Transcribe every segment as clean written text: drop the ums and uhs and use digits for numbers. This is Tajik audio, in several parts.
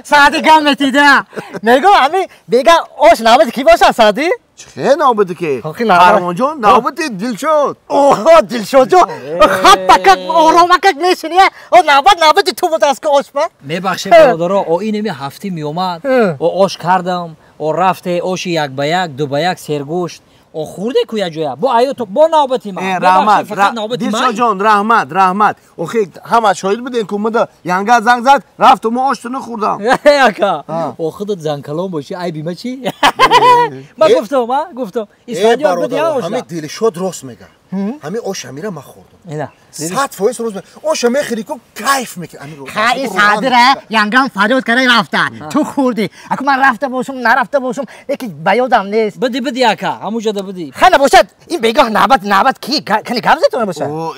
Сади гам метида. Мегӯ ҳами бега ош навбати ки бошад, Сади? Чӣ навбати ки? Қаҳрамонҷон, навбати Дилшод. Оҳо, Дилшодҷон, хаппакак оромакак мешини, о навбат навбати ту будааст ки ош ба? Мебахшед бародаро, о инами ҳафти меомад, о ош кардам, о рафте оши як ба як, ду ба як сергӯшт, о хӯрде ку як ҷоя. Бо аё бо навбати ман. Раҳмат, Дилшодҷон, раҳмат, раҳмат. Охи ҳама шоҳид будем ку муда янга занг зад, рафту мо оштуну хӯрдам. Ака, о худат занкалон бошӣ, айби ма чӣ? Ман гуфтам, а гуфтам. Исфандиёр буди ош. Ҳами Дилшод рост мега. Ҳами ош ҳамира ман хӯрдам. 100% рост мега. Оша мехӯри ку кайф мекунӣ. Хай Садира янгам фарёд карда рафта. Ту хӯрдӣ. Аку ман рафта бошум, нарафта бошум, лекин ба ёдам нест. Биди, биди ака, ҳамуҷода биди. Хай набошад, ин бегоҳ навбат навбат ки кани гап зад набошад? О,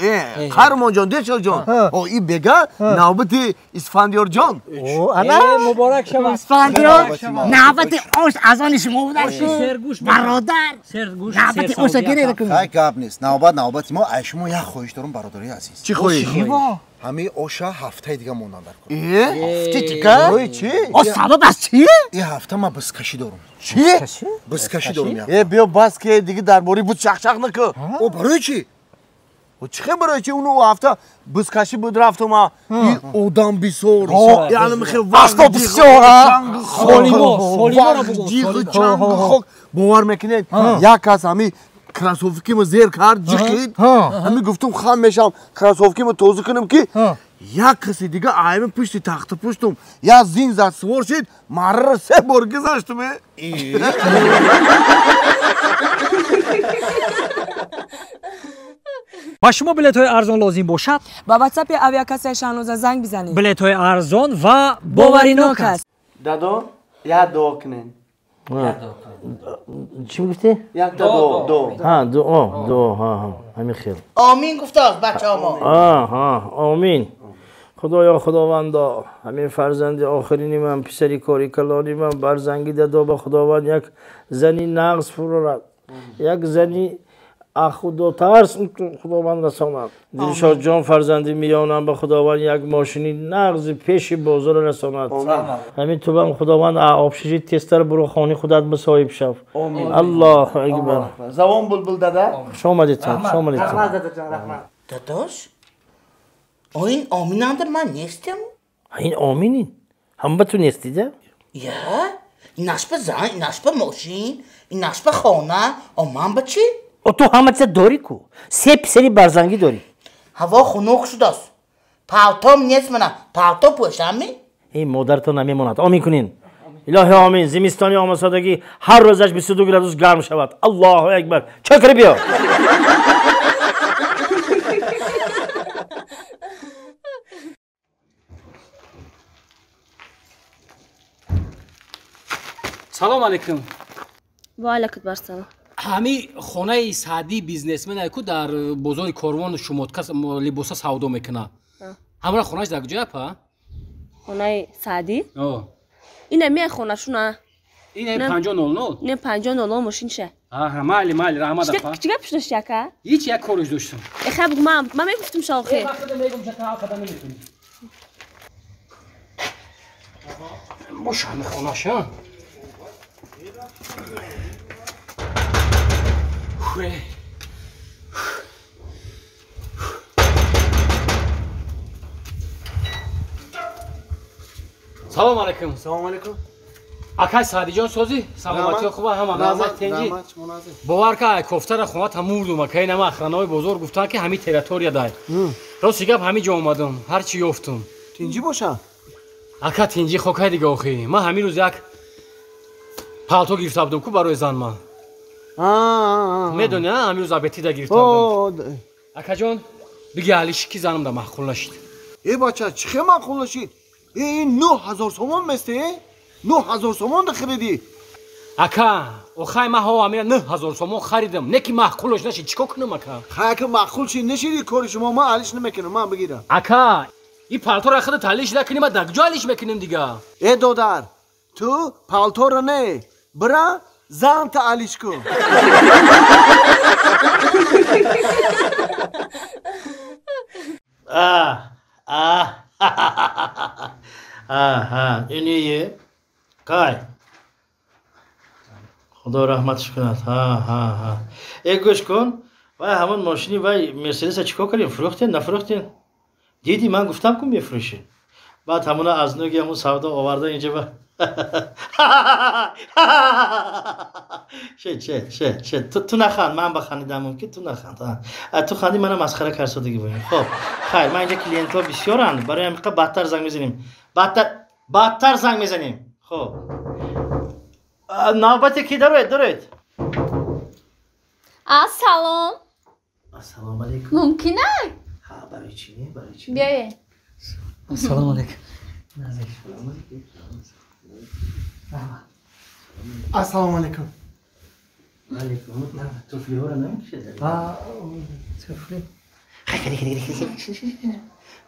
Қаҳрамонҷон, Дилшодҷон. О, ин бега навбати Исфандиёрҷон. О, ана муборак шавад. Исфандиёр навбати ош аз они шумо будааст. Бародар. Навбати оша гиред. Хай гап нест. Навбат навбати мо, ай шумо як хоҳиш дорум, бародари азиз. Чӣ хоҳиш? Ҳамаи оша ҳафтаи дига мондан дар кор. Ҳафтаи дига? Барои чӣ? О, сабаб аз чӣ? Ин ҳафта ман бизкашӣ дорум. Чӣ? Бизкашӣ дорум. Э, биё бас ки дига дар бораи буд чақчақ накун. О, барои чӣ? О, чӣ хел барои чӣ? Уну ҳафта бизкашӣ буд рафтум, а ин одам бисёр. Яъне мехел вақто бисёр, а? Солимо, солиморо бугӯ. Ҷиғу чангу хок. Бовар мекунед, як кас ҳами кроссовкимо зер кард, ҷиқид. Ҳами гуфтум хам мешавам, кроссовкимо тоза кунам ки як каси дига айми пушти тахта пуштум, як зин зад сувор шид, марраро се бор гузаштум. Ба шумо билетҳои арзон лозим бошад? Ба ватсапи авиакассаи Шаҳноза занг бизанед. Билетҳои арзон ва боваринок аст. Дадо, як дуо кунед. Чӣ гуфтӣ? Якта дуо, дуо. Ҳа, дуо, дуо, ҳа, ҳа, ҳамин хел. Омин гуфтааст бачаҳо. Ҳа, омин. Худоё, Худовандо, ҳамин фарзанди охирини ман, писари кори калони ман барзанги дадо ба Худованд як зани нағз фурорад. Як зани худотарс Худованд расонад. Дилшодҷон фарзанди миёнам ба Худованд як мошини нағзи пеши бозор расонад. Ҳамин тубам Худованд обшижи тезтар буро хони худат бисоҳиб шав. Аллоҳу акбар. Завон булбул дада. Хуш омадедтон, хуш омадедтон. Дадош, о ин оминандр ман нестам? Ин оминин? Ҳама ту нестида? Я, инаш ба зан, инаш ба мошин, инаш ба хона, о ман ба чӣ? О, ту ҳама чиза дорӣ ку? Се писари барзангӣ дорӣ. Ҳаво хунук шудааст. Палтом нест мана. Палто пӯшам? Эй, модарто намемонад. Омин кунин. Илоҳи омин. Зимистони омасодагӣ ҳар рӯзаш 22 градус гарм шавад. Аллоҳу акбар. Чой кара биё. Салом алейкум. Ва алайкум ассалом. Ҳами хонаи Саъдии бизнесменае ку дар бозори Корвон шумотка либоса савдо мекунад. Ҳамра хонааш дар куҷоя па? Хонаи Саъдӣ? О. Ина мея хонашуна. Ина 5000? Не 5000 мошинша. Аҳа, майли, майли, раҳмат апа. Чӣ гап шудаш яка? Ҳеч як кориш доштам. Э, хай бугу, ман мегуфтум шохе. Э, ман мегум ша та қадам мекунӣ. Боша ҳами хонаша. Салом алейкум. Салом алейкум. Акай Саъдиҷон созӣ? Саломатиё хуба ҳама раҳмат тенҷи. Бовар ка ай кофтара хона мурдум акай нама охранаҳои бозор гуфтанд ки ҳами территория дай. Рости гап ҳами ҷо омадам, ҳар чӣ ёфтум. Тинҷӣ боша? Ака тинҷӣ хокай дига охи. Ман ҳамин рӯз як палто гирифта будам ку барои зан ман. Медони, ҳамин рӯз абетида гирифта будам. Акаҷон, биги алиши ки занам да маъқул нашид. Э бача, чӣ хел маъқул нашид? Э ин 9000 сомон месте? 9000 сомон да харидӣ? Ака, охай ман ҳо амира 9000 сомон харидам. Не ки маъқулаш нашид, чӣ кор кунам ака? Хай ака маъқул шид, нашиди кори шумо, ман алиш намекунам, ман бигирам. Ака, ин палторо худат алиш накунӣ, ман дар куҷо алиш мекунем дига? Э додар, ту палторо не, бира занта алиш кун. Ҳа, иние кай, худо раҳматш кунад. Ҳа, ҳа, ҳа. Э, гӯш кун, вай ҳамон мошини вай мерседеса чӣ кор кардем? Фурӯхтен, нафурӯхтен? Диди, ман гуфтам, ку мефурӯшем. Баъд ҳамона аз нӯги ҳамон савдо оварда инҷа ба шед, шед, шед, шед. Ту наханд, ман ба хандидам мумкин, ту наханд. Ту ханди, мана масхара карсодагӣ боем. Хоб, хайр, ман инҷа клиентҳо бисёранд, барои ҳамиқа бадтар занг мезанем, бадтар, бадтар занг мезанем. Хоб, навбате ки дароед, дароед. Ассалом. Ассалому алайкум. Мумкин ай? Ҳа, барои чӣ не, барои чӣ? Биёед. Ассалому алайкум. Ассалому алайкум. Алайкум. Туфлиҳоро намекушед? Туфли.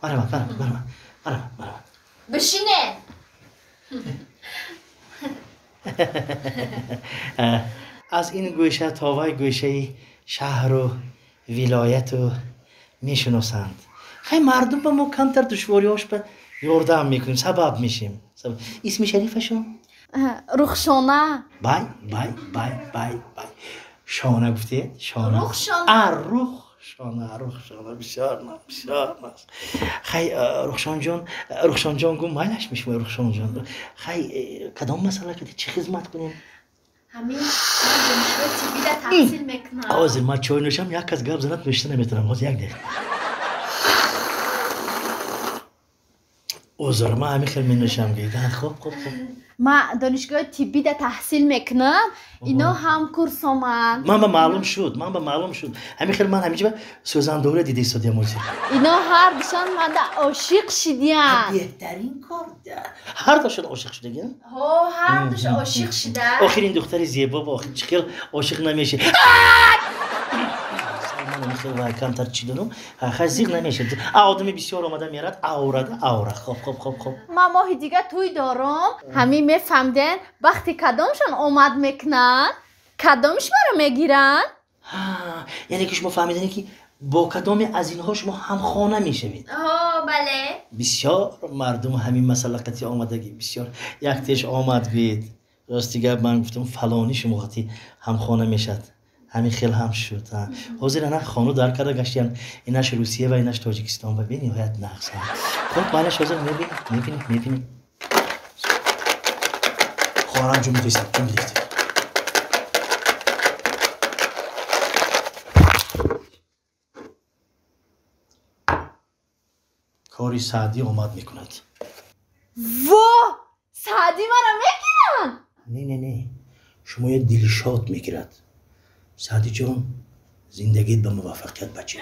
Марҳамат, марҳамат, марҳамат, марҳамат, марҳамат. Бишине. Аз ин гӯша то вай гӯшаи шаҳру вилояту мешиносанд. Хай, мардум ба мо камтар душвориҳош ба ёрдам мекунем, сабаб мешем. Исми шарифашон? Рухшона. Бай, бай, бай, бай, бай. Шона гуфтед? Шона. Рухшона. А, Рухшона, Рухшона, бисёр наз, бисёр наз. Хай, Рухшонҷон, Рухшонҷон гум, майлаш мешумои Рухшонҷон. Хай, кадом масъала кади, чӣ хизмат кунем? Ҳамин ман донишгоҳи тиббида таҳсил мекунам. Ҳозир ман чой нӯшам, як кас гап занад, нӯшида наметавонам. Ҳозир, як дақиқа. Узр, ман ҳамин хел менӯшам гӯед. Хоб, хоб, хоб. Ман донишгоҳи тиббида таҳсил мекунам, ино ҳам курсоманд. Ман ба маълум шуд, ман ба маълум шуд. Ҳамин хел ман ҳаминҷа сӯзандора дида истодиям ҳозир. Ино ҳардушон манда ошиқ шидиянд. Беҳтарин кор. Ҳардушон ошиқ шудагиан? Ҳо, ҳардуш ошиқ шида. Охир ин духтари зебо ба охир чӣ хел ошиқ намешавад? Ман хел вай камтар чӣ донам, хай, зиқ намешавад. А одами бисёр омада мерад, аурада, аура. Хоб, хоб, хоб, хоб. Ман моҳи дига тӯй дорам. Ҳамин мефаҳмден, вақти кадомшон омад мекунанд, кадомш маро мегиранд? Яъне ки шумо фаҳмидане, ки бо кадоме аз инҳо шумо ҳамхона мешавед? Ҳо, бале. Бисёр мардум ҳамин масъала қатъи омадагӣ, бисёр. Як теш омад, гӯед, рости гап, ман гуфтам, фалонӣ шумо қатъи ҳамхона мешавад. Ҳамин хел ҳам шуд. Ҳозир ана хону дар карда гаштиян, инаш Русия ва инаш Тоҷикистон ва бениҳоят нағз. Хуб, майнаш, ҳозир мебинем, мебинем, мебинем. Хоҳарам, ҷон бидоистад, ҷон бидоистад. Кори Саъдӣ омад мекунад. Во, Саъдӣ маро мегиранд? Не, не, не, шумоя Дилшод мегирад. Саъдиҷон, зиндагит ба муваффақият, бача.